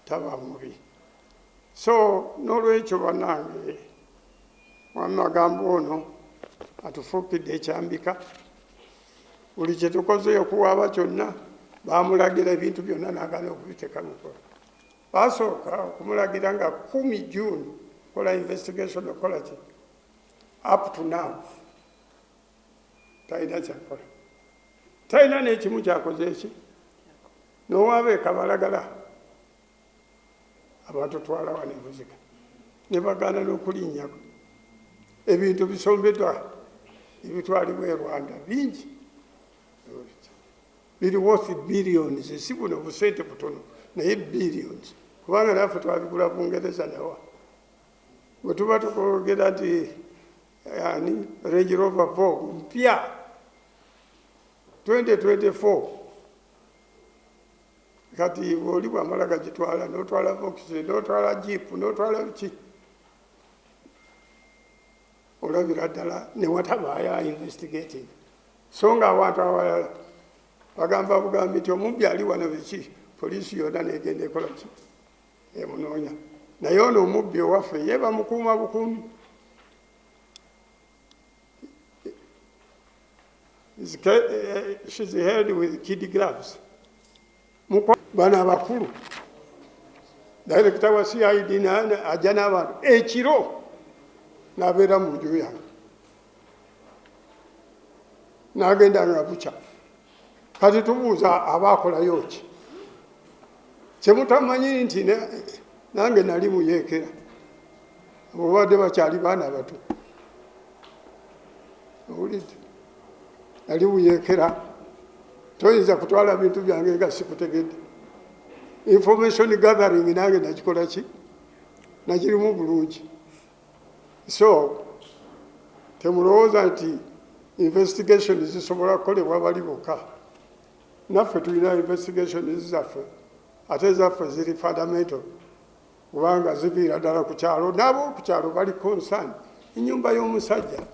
Taba mubi. So n'olwekyo bannange, Mwami Magambo ono atufuukidde ekyambika. Buli kye tukoze okuwaaba kyonna, bamulagira ebintu byonna n'agaana okubiteeka mu nkola. Basooka okumulagira nga 10 June kola investigation, okola ki. Up to now talina kyakola, talina n'ekimu kyakoze. Eki n'owaaba ekabalagala abantu twala wano ebuziga ne bagaana n'okulinnyako. Ebintu bisombeddwa ebitwalibwa e Rwanda bingi, biri worth billions. Si buno busente butono, naye billions, kubanga naffe twabigula Bungereza. Nawa bwe tuba tukwogera nti ani Range Rover Vogue mpya 2024, kati oli bwamala gagitwala, notwala Vox, notwala Jeep, notwala biki, olabira ddala newatabaayo investigating. So nga abantu abalala bagamba bugambi nti omubbi ali wano biki, poliisi yonna negenda ekola ki, emunoonya. Naye ono omubbi owaffe ye bamukuuma bukuumi. She's held with kid gloves. Bano abakulu, director wa CID ajja n'abantu ekiro n'abeera mu nju yange, n'agenda nga bukya. Kati tubuuza, abaakolayo ki? Kyemutamanyi nti nange nali muyeekera, bwebadde bakyali baana bato. Owulidde? Nali muyeekera. Toyinza kutwala bintu byange nga sikutegedde. Information gathering nange nakikola ki, nakirimu bulungi. So temulowooza nti investigation zisobola kukolebwa bali bokka. Naffe tulina investigation zaffe, ate zaffe ziri fundamental, kubanga ziviira ddala ku kyalo. N'ab'oku kyalo bali concern. Ennyumba y'omusajja,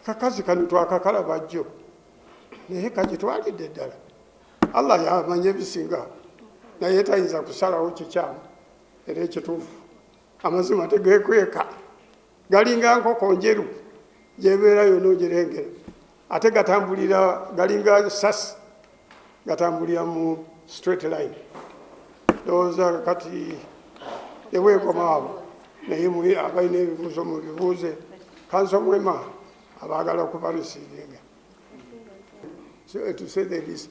kakazi kano twakakalaba jjo, naye kagitwalidde ddala. Allah yamanya ebisinga, naye tayinza kusalawo kikyamu era ekituufu. Amazima tegekweka, galinga nkoko njeru, gyebeera yonna ogirengera. Ate gatambulira, galinga sasi, gatambulira mu straight line. Ndowooza kati eweekomaawo, naye abalina ebibuuzo mubibuuze counsel Mwema abaagala okuba receivinga. So, to say the least,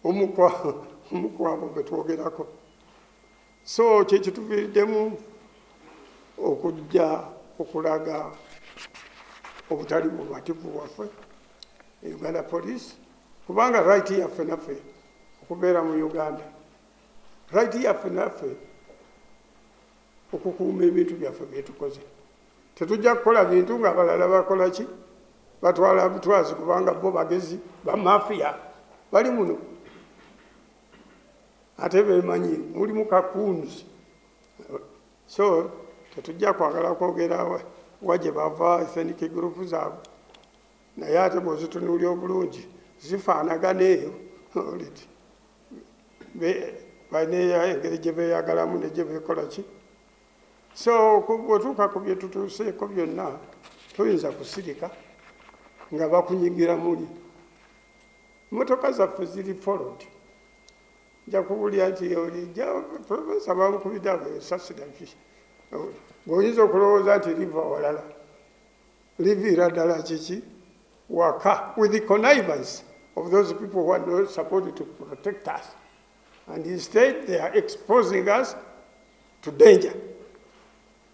omukwabo gwe twogerako. So kyekituviiriddemu okujja okulaga obutali bumativu bwaffe Uganda Police, kubanga right yaffe naffe okubeera mu Uganda, right yaffe naffe okukuuma ebintu byaffe byetukoze. Tetujja kukola bintu nga abalala bakola ki, batwala butwazi, kubanga bo bagezi. Bamafiya bali muno, ate bemanyi mulimu kakunzi. So tetujja kwagala kwogera wa gye bava, ethnic group zaabwe, naye ate bwozitunuulya obulungi zifaanagana eyo. Balina engeri gye beeyagalamu ne gye beekola ki. So bwetuuka ku bye tutuuseeko byonna, toyinza kusirika nga bakunyigira muli. Motoka zaffe ziri followed. Nja kuwulira nti profesa bamukubidde esasi. Ng'oyinza okulowooza nti liva walala, liviira ddala kiki, waka, with the connivance of those people who are not supposed to protect us, and instead they are exposing us to danger.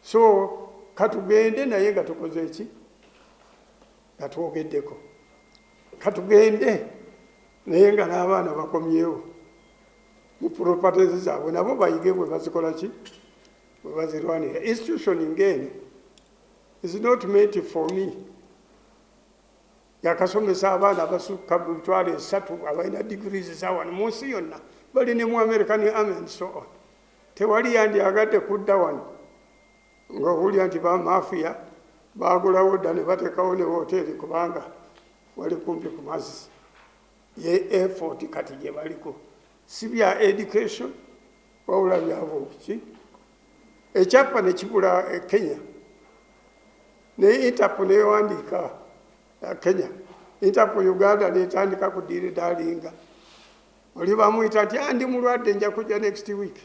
So katugende naye nga tukoze eki, nga twogeddeko. Katugende naye nga n'abaana bakomyewo mu properties zaabwe, nabo bayige bwe bazikola ki, bwe bazirwanira. Institution ng'eno is not meant for me. Yakasomesa abaana abasukka mu 30,000 abalina degrees zawano mu nsi yonna, bali ne mu American Army and so on. Tewali yandyagadde kudda wano ng'owulira nti bamafiya bagulawo dda ne bateekawo ne woteeri, kubanga wali kumpi ku mazzi. Ye effort kati gye baliko si bya education. Wabula byava okuki ekyapa ne kibula e Kenya, naye Interpol newandiika Kenya, Interpol Uganda netandika kudiire dalinga. Oli bamuyita nti, "Andi mulwadde, nja kujja next week."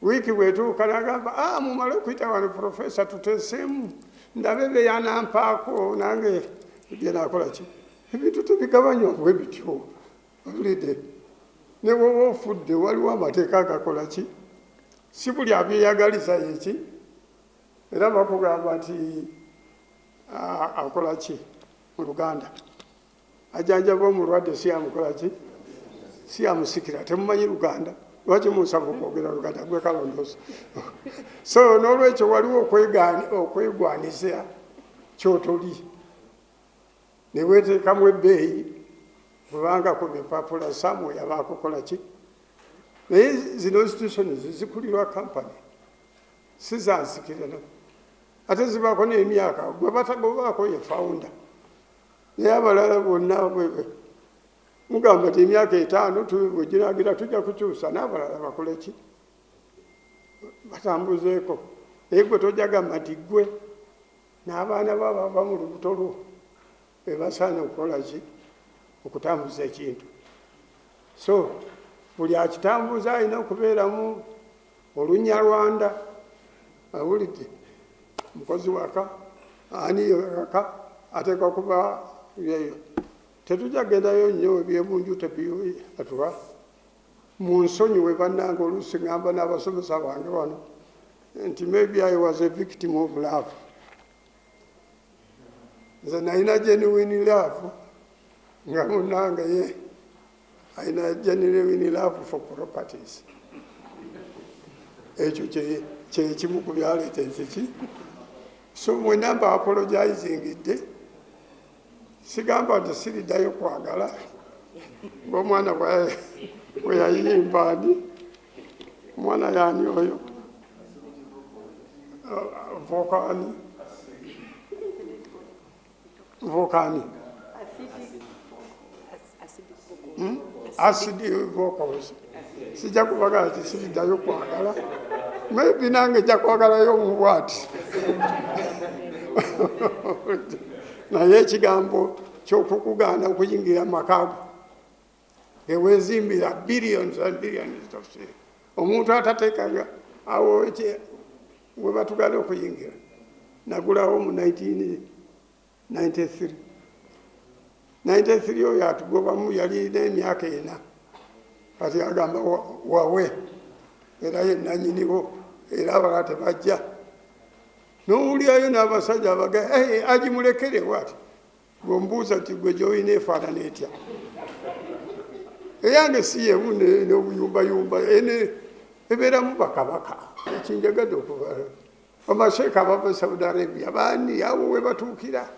Wiiki bwetuuka nagamba, "Ah, mumale okuyita wano profesa tuteeseemu ndabe beyanampaako nange byenakola ki." Ebintu tebigabanywa bwe bityo, owulidde? Ne bwoba ofudde, waliwo amateeka agakola ki, si buli abyeyagaliza yeki. Era bakugamba nti akola ki mu Luganda, ajanjaba omulwadde si amukola ki, si amusikira. Temumanyi Luganda? Lwaki munsaba okwogera Luganda? Gwe kalondoozi. So n'olwekyo waliwo okwegwaniza kyotoli neweteekamu ebbeeyi, kubanga ku bipapula samwe yabakukola ki. Naye zino institutions zikulirwa company, si zansikirano, ate zibaako n'emyaka. Gwe batagobaako ye founder, naye abalala bonna mugamba nti emyaka 5 bweginagira tujja kukyusa n'abalala bakole ki, batambuzeeko. Naye gwe tojja gamba nti gwe n'abaana bo abava mu lubuto lwo bebasaana okukola ki, okutambuza ekintu. So buli akitambuza alina okubeeramu Olunyarwanda, awulidde, mukozi waka ani waka ateekwa kuba eyo. Tetujja gendayo nnyo, ebyebunju tebiatuwa. Mu nsonyiwe bannange, oluusi ŋŋamba n'abasomesa bange wano nti maybe I was a victim of love. Nze nalina genuine love, nga munnange ye alina genuine love for properties. Ekyo kyekimu ku byaleeta ekiki. So mwena mba apologizingidde, sigamba nti siriddayo kwagala ngaomwana bwe yayimba. Ani omwana yaani oyo vokani vokani? Acid vocals. Sijja kubagala ti siriddayo kwagala. Maybe nange nja kwagalayo omubwati, naye ekigambo kyokukugaana okuyingira makaago ewezimbira billions and billions of shillings, omuntu atateekanga awo we batugala okuyingira. Nagulawo mu 1993, 93. Oyo atugobamu yalina emyaka 4, kati agamba wawe era yenanyiniwo, era abalala tebajja. Nowulirayo n'abasajja abaga agimulekere bwati. Gweomubuuza nti gwe gyolina efaanana etya? Eyange si yemu n'obuyumbayumba ebeeramu bakabaka. Ekinjagadde okuva bamasheeka abava e Saudi Arabia, baani awo we batuukira.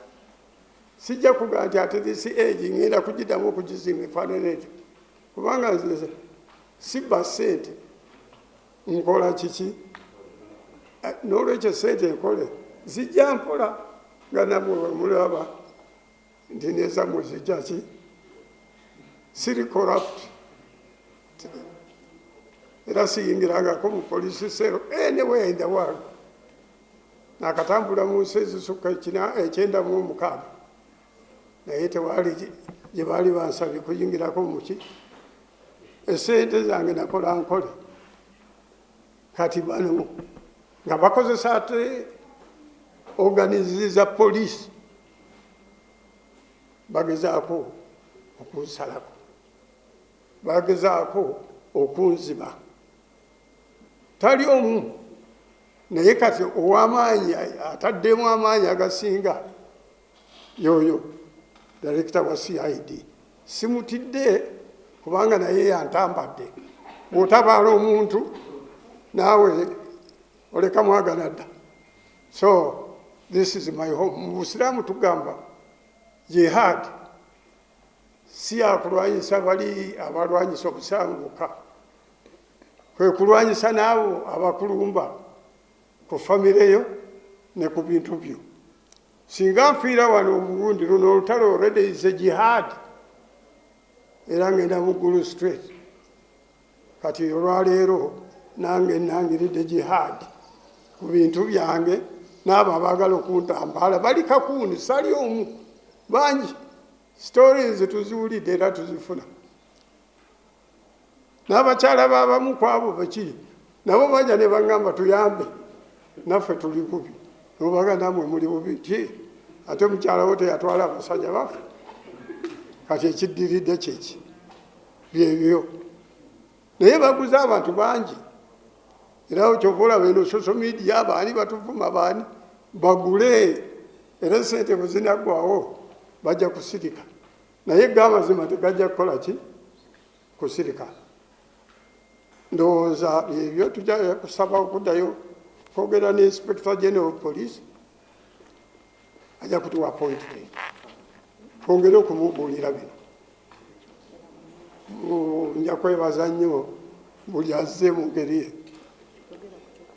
Sijja kugaa nti ate this age ngenda kugiddamu okugizimba efaanana etyo, kubanga nze sibba ssente. Nkola kiki? N'olwekyo sente enkole zijja mpola, nga namwe wemulaba nti nezammwe zijja ki. Siri corrupt, era siyingirangako mu police cell anywhere in the world. Nakatambula mu nsi ezisukka 96, naye tewaali gye baali bansabye kuyingirako muki. Esente zange nakola nkole. Kati bano nga bakozesa ate organizi za poliisi, bagezaako okunsalako, bagezaako okunziba. Tali omu, naye kati ow'amaanyi ataddemu amaanyi agasinga yoyo director wa CID. Simutidde, kubanga naye yantambadde. Bw'otabaala omuntu naawe oleka mwagana dda. So this is my home. Mu Busiraamu tugamba jihad si yakulwanyisa bali abalwanyisa obusiraamu bwokka, kwe kulwanyisa n'abo abakulumba ku famire yo ne ku bintu byo. Singa nfiira wano obugundi luno olutalo, already is a jihad, era ngenda mu ggulu straight. Kati olwaleero Nange nangiridde jihad ku bintu byange, n'abo abaagala okuntambaala bali kakuuni sali omu bangi. Stories tuziwulidde era tuzifuna. N'abakyala b'abamu ku abo bekiri nabo bajja ne baŋŋamba, "Tuyambe, naffe tuli bubi." Nobaga, "Namwe muli bubi ti ate mukyala wo teyatwala abasajja baffe?" Kati ekiddiridde kyeki? Byebyo. Naye baguze abantu bangi, era kyova olaba eno social media, baani batuvuma, baani bagule, era sente bwe zinaggwawo bajja kusirika. Naye ga amazima tegajja kukola ki? Kusirika. Ndowooza byebyo. Tujja kusaba okuddayo kwogera ne Inspector General of Police, ajja kutuwa appointment twongere okumubuulira bino. Nja kwebaza nnyo buli azze mu ngeri ye.